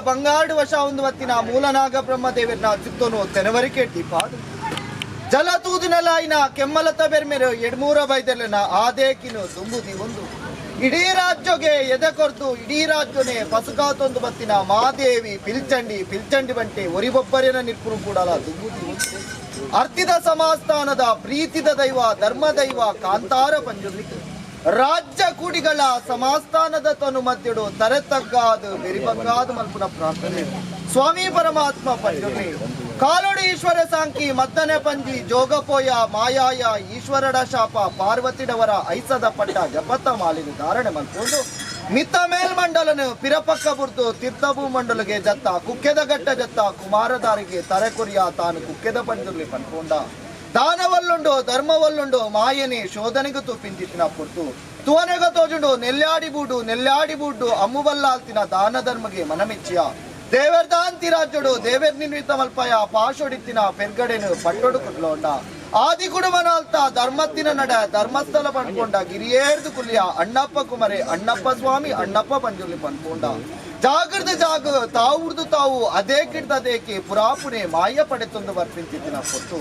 ಬಂಗಾರಡು ವಶ ಒಂದು ಬತ್ತಿನ ಮೂಲನಾಗ ಬ್ರಹ್ಮದೇವರ್ನ ಚಿತ್ತನು ತೆನವರಿಕೆ ದೀಪಾದು ಜಲ ತೂದಿನಲಾಯಿನ ಕೆಮ್ಮಲತ ಬೆರ್ಮೆರು ಎಡ್ಮೂರ ಬೈದೆಲೆನ ಆದೇಕಿನು ದುಂಬುದಿ ಒಂದು ಇಡೀ ರಾಜ್ಯಗೆ ಎದೆ ಕೊರ್ದು ಇಡೀ ರಾಜ್ಯನೇ ಪಸುಕಾತೊಂದು ಬತ್ತಿನ ಮಾದೇವಿ ಪಿಲ್ಚಂಡಿ ಪಿಲ್ಚಂಡಿ ಬಂಟೆ ಒರಿಬೊಬ್ಬರೇನ ನಿರ್ಪುರು ಕೂಡಲ ದುಂಬುದಿ ಒಂದು ಅರ್ತಿದ ಸಮಾಸ್ಥಾನದ ಪ್ರೀತಿದ ದೈವ ಧರ್ಮ ದೈವ ಕಾಂತಾರ ಪಂಜುರ್ಲಿಕ್ಕೆ ರಾಜ್ಯ ಕೂಡಿಗಳ ಸಮಾಸ್ಥಾನದ ತನು ಮಧ್ಯಡು ತರೆತಗ್ಗಾದು ಬೆರಿಬಗ್ಗಾದು ಮಲ್ಪುನ ಪ್ರಾರ್ಥನೆ. ಸ್ವಾಮಿ ಪರಮಾತ್ಮ ಪಂಜುರ್ಲಿ ಕಾಲೋಡಿ ಈಶ್ವರ ಸಾಂಕಿ ಮದ್ದನೆ ಪಂಜಿ ಜೋಗಪೋಯ ಮಾಯಾಯ ಈಶ್ವರಡ ಶಾಪ ಪಾರ್ವತಿಡವರ ಐಸದ ಪಟ್ಟ ಜಪತ್ತ ಮಾಲಿನ ಧಾರಣೆ ಮಲ್ಪೊಂದು ಮಿತ್ತ ಮೇಲ್ಮಂಡಲನು ಪಿರಪಕ್ಕ ಬುರ್ದು ತೀರ್ಥಭೂ ಮಂಡಲಗೆ ಜತ್ತ ಕುಕ್ಕೆದ ಗಟ್ಟ ಜತ್ತ ಕುಮಾರದಾರಿಗೆ ತರೆಕುರಿಯ ತಾನು ಕುಕ್ಕೆದ ಪಂಜುರ್ಲಿ ಪನ್ಕೊಂಡ ದಾನವಲ್ಲುಂಡು ಧರ್ಮವಲ್ಲುಂಡು ಮಾಯನೆ ಶೋಧನೆಗೆ ತೂಪಿಂಚಿತ್ತಿನ ಪುರ್ತು ತುವನೆಗ ತೋಜುಂಡು ನೆಲ್ಯಾಡಿ ಬೂಡು ನೆಲ್ಯಾಡಿ ಬೂಡು ಅಮ್ಮುಬಲ್ಲಾಲ್ತಿನ ದಾನ ಧರ್ಮಗೆ ಮನಮೆಚ್ಚಿಯ ದೇವರ್ದಾಂತಿ ರಾಜ್ಯಡು ದೇವೆರ್ ನಿರ್ಮಿತ ಮಲ್ಪಯ ಪಾಶೊಡಿತ್ತಿನ ಪೆರ್ಗಡೆನು ಪಟ್ಟೊಡು ಕುಡ್ಲೋಂಡ ಆದಿ ಕುಡುಮನಾಲ್ತ ಧರ್ಮತ್ತಿನ ನಡ ಧರ್ಮಸ್ಥಳ ಪನ್ಕೊಂಡ ಗಿರಿಯೇರ್ದು ಕುಲಿಯ ಅಣ್ಣಪ್ಪ ಕುಮರೆ ಅಣ್ಣಪ್ಪ ಸ್ವಾಮಿ ಅಣ್ಣಪ್ಪ ಪಂಜುರ್ಲಿ ಪನ್ಕೊಂಡ ಜಾಗೃತ ಜಾಗ ತಾವುರ್ದು ತಾವು ಅದೇ ಕಿಡ್ದ ಅದೇಕೆ ಪುರಾಪುನೆ ಮಾಯ ಪಡೆತೊಂದು ಬರ್ಪಿಂತಿದ್ದಿನ ಪೊತ್ತು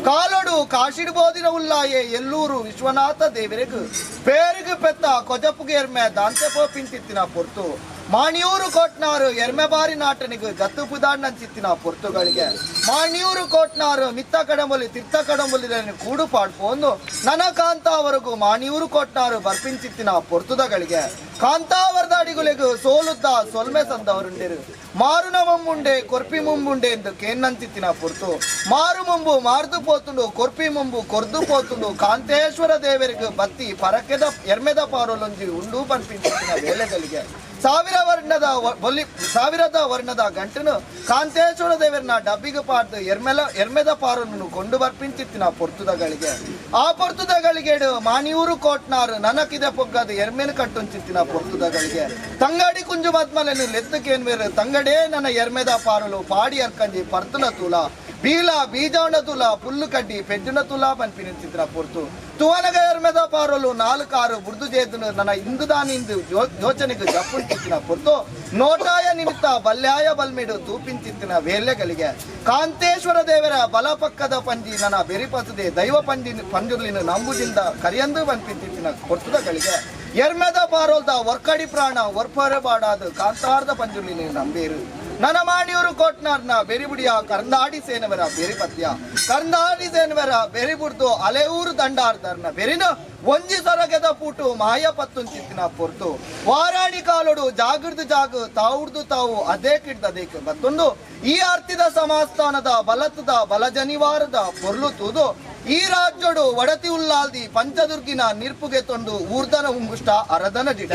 ಕಾಲೊಡು ಕಾಶಿಡ್ಬೋದಿನ ಉಲ್ಲಾಯೆ ಎಲ್ಲೂರು ವಿಶ್ವನಾಥ ದೇವರಿಗು ಪೇರಿಗು ಪೆತ್ತ ಕೊಜಪುಗೆ ಎರ್ಮೆ ದಾಂತೆ ಪೋಪಿಂತಿತ್ತಿನ ಪೊರ್ತು ಮಾಣಿಯೂರು ಕೋಟ್ನಾರು ಎರ್ಮೆಬಾರಿ ನಾಟನಿಗೆ ಜತ್ತು ಪುದಾಂಡಂಚಿತ್ತಿನ ಪೊರ್ತುಗಳಿಗೆ ಮಾಣಿಯೂರು ಕೋಟ್ನಾರು ಮಿತ್ತ ಕಡಂಬಲಿ ತಿರ್ತ ಕಡಂಬಲಿ ಕೂಡು ಪಾಡ್ಪೋಂದು ನನ ಕಾಂತಾವರೆಗೂ ಮಾಣಿಯೂರು ಕೋಟ್ನಾರು ಬರ್ಪಿಂಚಿತ್ತಿನ ಪೊರ್ತುದಗಳಿಗೆ ಕಾಂತಾವರದ ಅಡಿಗುಲೆಗು ಸೋಲುದ್ದ ಸೊಲ್ಮೆ ಸಂದವರುಂಡಿರು ಮಾರುನ ಮುಂಬುಂಡೆ ಕೊರ್ಪಿ ಮುಂಬುಂಡೆ ಎಂದು ಕೇನ್ನಂತಿತ್ತಿನ ಪೊರ್ತು ಮಾರು ಮುಂಬು ಮಾರ್ದು ಪೋತುಂಡು ಕೊರ್ಪಿ ಮುಂಬು ಕೊರ್ದು ಪೋತುಂಡು ಕಾಂತೇಶ್ವರ ದೇವರಿಗೆ ಬತ್ತಿ ಪರಕೆದ ಎರ್ಮೆದ ಪಾರೊಲೊಂಜಿ ಉಂಡು ಪನ್ಪಿಂಚಿತ್ತಿನ ವೇಳೆಗಳಿಗೆ ಸಾವಿರ ವರ್ಣದ ಬೊಲಿ ಸಾವಿರದ ವರ್ಣದ ಗಂಟನು ಕಾಂತೇಶ್ವರ ದೇವರನ್ನ ಡಬ್ಬಿಗೆ ಪಾಡ್ದು ಎರ್ಮೆಲ ಎರ್ಮೆದ ಪಾರನ್ನು ಕೊಂಡು ಬರ್ಪಿಂಚಿತ್ತಿನ ಪೊರ್ತುದಗಳಿಗೆ ಆ ಪೊರ್ತುದಗಳಿಗೇಡು ಮಾಣಿಯೂರು ಕೋಟ್ನಾರು ನನಕಿದೆ ಪೊಗ್ಗದು ಎರ್ಮೆನು ಕಟ್ಟುಂಚಿತ್ತಿನ ಪೊರ್ತುದಗಳಿಗೆ ತಂಗಡಿ ಕುಂಜು ಮತ್ಮಲೆನು ಲೆತ್ತಕೇನ್ವೇರು ತಂಗಡೇ ನನ್ನ ಎರ್ಮೆದ ಪಾರಲು ಪಾಡಿ ಅರ್ಕಂಜಿ ಪರ್ತುನ ತೂಲ ಬೀಲ ಬೀಜಾಂಡ ತುಲ ಪುಲ್ಲು ಕಡ್ಡಿ ಪೆಜ್ಜುನ ತುಲ ಪನ್ಪಿನಿಂಚಿತ್ತಿನ ಪೊರ್ತು ತುವನಗ ಎರ್ಮೆದ ಪಾರಲು ನಾಲ್ಕಾರು ಬುರ್ದು ಜೇದುನು ನನ್ನ ಇಂದುದಾನಿ ಇಂದು ಯೋಚನೆಗೆ ಜಪ್ಪುಂಚಿತ್ತಿನ ಪೊರ್ತು ನೋಟಾಯ ನಿಮಿತ್ತ ಬಲ್ಯಾಯ ಬಲ್ಮಿಡು ತೂಪಿಂಚಿತ್ತಿನ ವೇಲೆಗಳಿಗೆ ಕಾಂತೇಶ್ವರ ದೇವರ ಬಲಪಕ್ಕದ ಪಂಜಿ ನನ್ನ ಬೆರಿಪಸದೆ ದೈವ ಪಂಜಿ ಪಂಜುರ್ಲಿನ ನಂಬುದಿಂದ ಕರಿಯಂದು ಪನ್ಪಿಂಚಿತ್ತಿನ ಪೊರ್ತುದಗಳಿಗೆ ಎರ್ಮೆದ ಪಾರೋಲ್ದ ವರ್ಕಡಿ ಪ್ರಾಣ ವರ್ಪರೆ ಬಾಡಾದ ಕಾಂತಾರದ ಪಂಜುರ್ಲಿನ ನಂಬೇರು. ನನ್ನ ಮಾಣಿಯೂರು ಕೋಟ್ನಾರ್ನ ಬೆರಿಬುಡಿಯ ಕರ್ನಾಡಿ ಸೇನವರ ಬೆರಿಪತ್ಯ ಕರ್ನಾಡಿ ಸೇನವರ ಬೆರಿಬುಡ್ದು ಅಲೆಯೂರು ದಂಡಾರ್ದರ್ನ ಬೆರಿನ ಒಂಜಿ ಸೊರಗೆದ ಪೂಟು ಮಾಯ ಪತ್ತುಂಚಿತ್ತಿನ ಪೊರ್ತು ವಾರಾಡಿ ಕಾಲೊಡು ಜಾಗೃತ ಜಾಗ ತಾವುಡ್ದು ತಾವು ಅದೇ ಕಿಡ್ದ ಅದೇಕೆ ಬತ್ತೊಂದು ಈ ಅರ್ಥಿದ ಸಮಾಸ್ಥಾನದ ಬಲತದ ಬಲಜನಿವಾರದ ಪೊರ್ಲು ತೂದು ಈ ರಾಜ್ಯಡು ಒಡತಿ ಉಲ್ಲಾಲ್ದಿ ಪಂಚದುರ್ಗಿನ ನಿರ್ಪುಗೆ ತೊಂದು ಊರ್ದನ ಉಂಗುಷ್ಟ ಅರದನ ಜಿಡ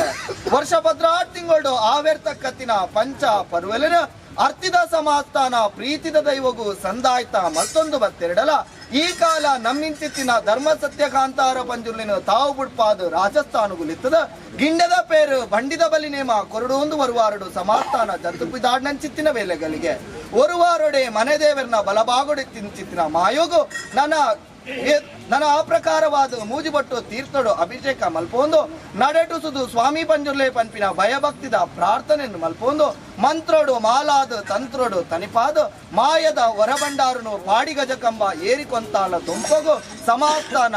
ವರ್ಷ ಪದ್ರಾಟ್ ತಿಂಗಳು ಆವೆರ್ತಕ್ಕತ್ತಿನ ಪಂಚ ಪರ್ವಲಿನ ಅರ್ತಿದ ಸಮಾಸ್ಥಾನ ಪ್ರೀತಿದ ದೈವಗು ಸಂದಾಯ್ತ ಮತ್ತೊಂದು ಬತ್ತೆರಡಲ ಈ ಕಾಲ ನಮ್ಮಿಂಚಿತ್ತಿನ ಧರ್ಮ ಸತ್ಯ ಕಾಂತಾರ ಪಂಜುರ್ಲಿನ ತಾವು ಬುಡ್ಪಾದು ರಾಜಸ್ಥಾನಗುಲಿತ್ತದ ಗಿಂಡದ ಪೇರು ಬಂಡಿದ ಬಲಿ ನೇಮ ಕೊರಡೊಂದು ಬರುವಾರಡು ಸಮಾಸ್ಥಾನ ಜಂತುಪಿದಾಡ್ನಂಚಿತ್ತಿನ ವೇಲೆಗಳಿಗೆ ಒರುವಾರೊಡೆ ಮನೆ ದೇವರನ್ನ ಬಲಬಾಗೊಡೆ ತಿಂಚಿತ್ತಿನ ಮಾಯೋಗು ನನ್ನ ನನ್ನ ಆ ಪ್ರಕಾರವಾದ ಮೂಜಿಬಟ್ಟು ತೀರ್ಥಡು ಅಭಿಷೇಕ ಮಲ್ಪೊಂದು ನಡೆಟುಸುದು ಸ್ವಾಮಿ ಪಂಜುರ್ಲೆ ಪನ್ಪಿನ ಭಯಭಕ್ತಿದ ಪ್ರಾರ್ಥನೆಯನ್ನು ಮಲ್ಪೊಂದು ಮಂತ್ರೋಡು ಮಾಲಾದ ತಂತ್ರೋಡು ತನಿಪಾದ ಮಾಯದ ಹೊರಭಂಡಾರನು ಪಾಡಿಗಜಕಂಬ ಏರಿಕೊಂತಾಲ ದೊಂಪಗು ಸಮಾಸ್ಥಾನ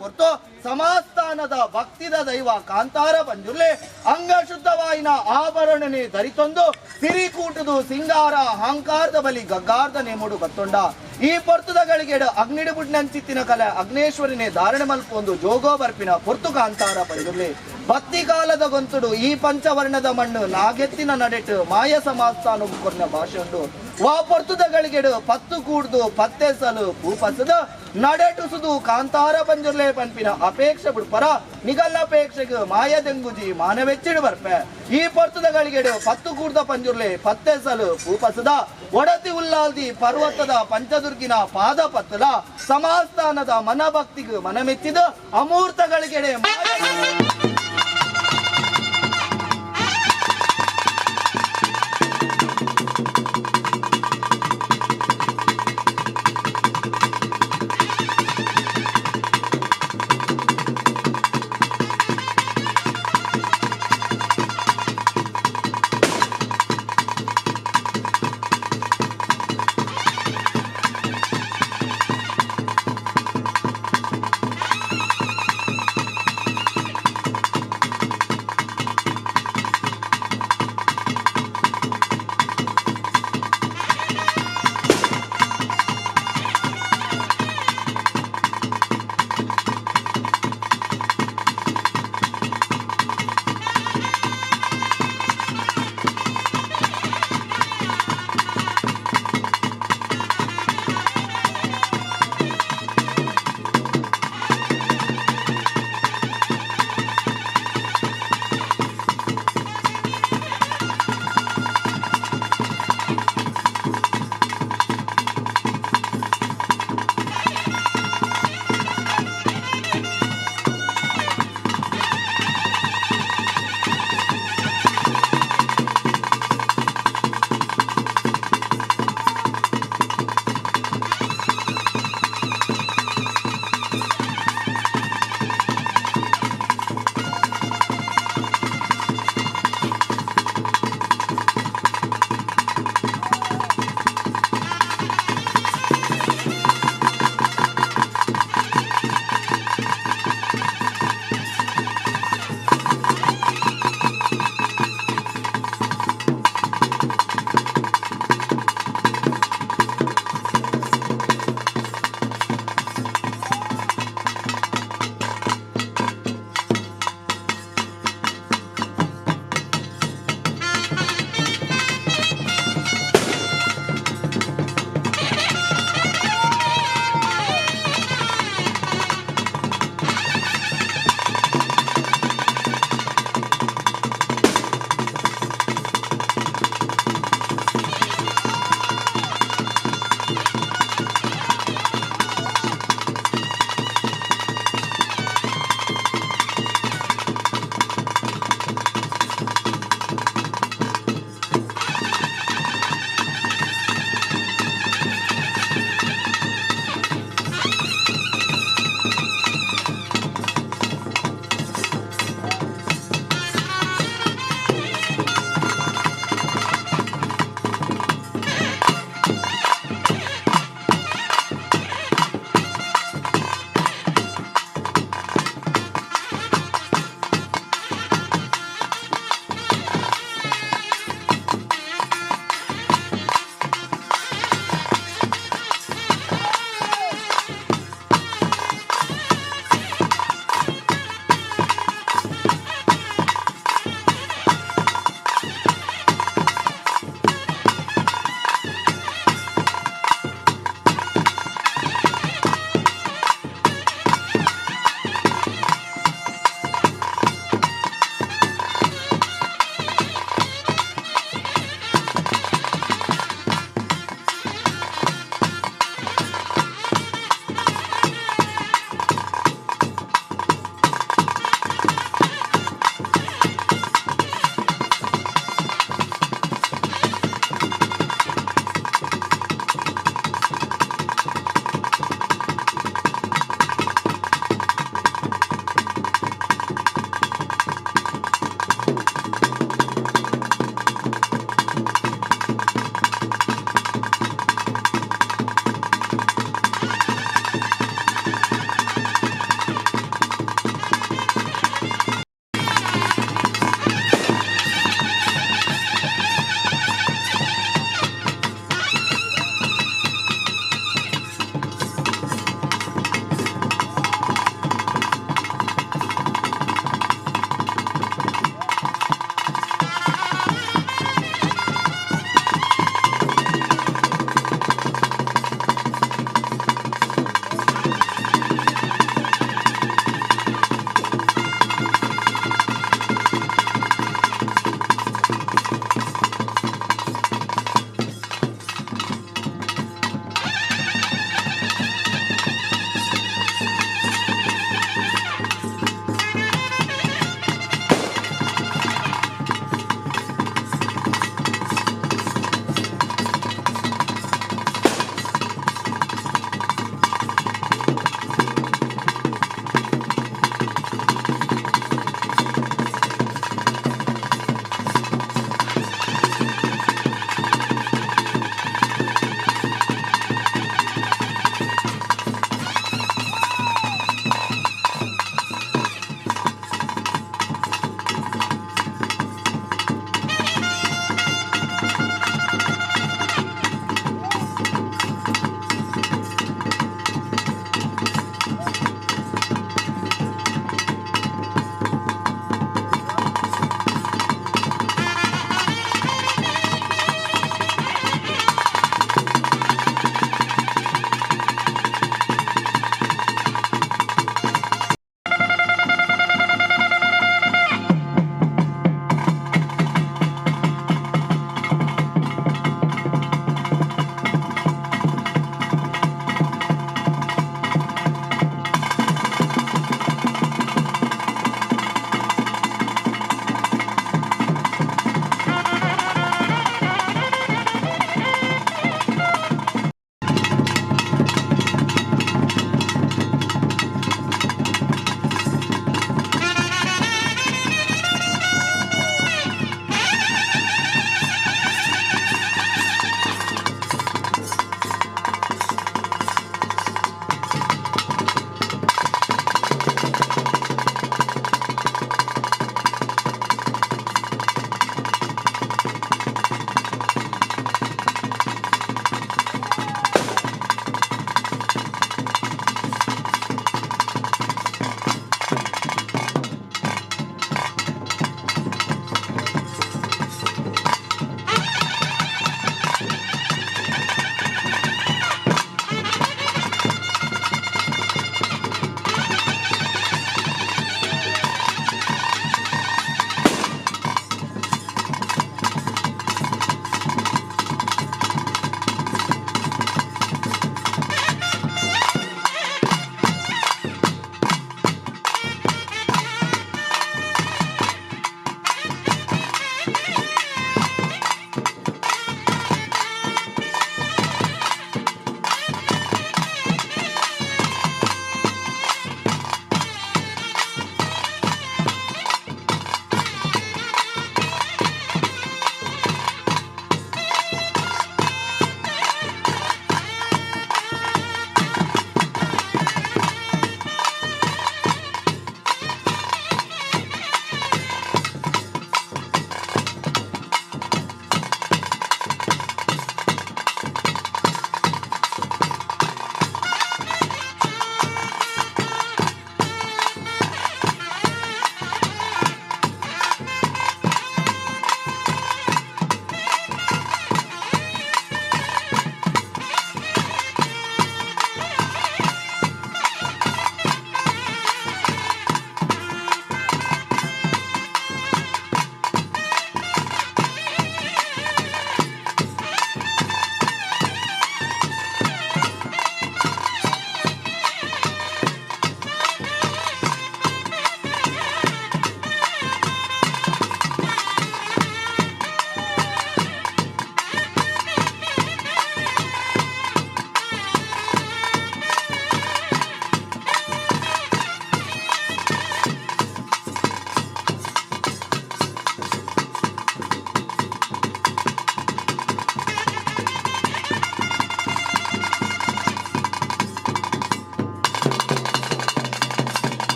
ಪೊರ್ತು ಸಮಾಸ್ಥಾನದ ಭಕ್ತಿದ ದೈವ ಕಾಂತಾರ ಪಂಜುರ್ಲೆ ಅಂಗ ಶುದ್ಧವಾಯಿನ ಆಭರಣನೆ ಧರಿತೊಂದು ಸಿರಿ ಕೂಟದು ಸಿಂಗಾರ ಅಹಂಕಾರದ ಬಲಿ ಗಗ್ಗಾರ್ದ ನೇಮುಡು ಬತ್ತೊಂಡ ಈ ಪೊರ್ತುದ ಗಳಿಗೆಡು ಅಗ್ನಿಡು ಬುಡ್ನಂಚಿತ್ತಿನ ಕಲೆ ಅಗ್ನೇಶ್ವರಿನೇ ಧಾರಣೆ ಮಲ್ಪೊಂದು ಜೋಗೋ ಬರ್ಪಿನ ಪೊರ್ತು ಕಾಂತಾರ ಪಂಜುರ್ಲಿ ಭಕ್ತಿ ಕಾಲದ ಗೊಂತುಡು ಈ ಪಂಚವರ್ಣದ ಮಣ್ಣು ನಾಗೆತ್ತಿನ ನಡೆಟು ಮಾಯ ಸಮಾಸ್ಥಾನ ಕೊರ್ನ ಭಾಷೆ ಉಂಡು ವಾ ಪೊರ್ತುದ ಗಳಿಗೆಡು ಪತ್ತು ಕೂಡ್ದು ಪತ್ತೆಸಲು ಪೂಪಸದ ನಡೆಟುಸುದು ಕಾಂತಾರ ಪಂಜುರ್ಲೆ ಪನ್ಪಿನ ಅಪೇಕ್ಷೆ ಬಿಡ್ಪರ ನಿಗಲ್ಲಪೇಕ್ಷೆಗೆ ಮಾಯದೆಂಗುಜಿ ಮಾನವೆಚ್ಚಿಡು ಬರ್ಪೆ ಈ ಪೊರ್ತುದ ಗಳಿಗೆಡು ಪತ್ತು ಕೂಡ್ದ ಪಂಜುರ್ಲೆ ಪತ್ತೆಸಲು ಪೂಪಸದ ಒಡತಿ ಉಲ್ಲಾಲ್ದಿ ಪರ್ವತದ ಪಂಚದುರ್ಗಿನ ಪಾದ ಪತ್ತಲ ಸಮಾಸ್ಥಾನದ ಮನಭಕ್ತಿಗೆ ಮನಮೆಚ್ಚಿದ ಅಮೂರ್ತಗಳಿಗೆಡೆ ಮಾಯ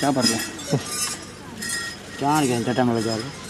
ಚಾ ಬರ್ಲ. ಚಾಣಿಗೆ ಚಟ ಮೇಲೆ.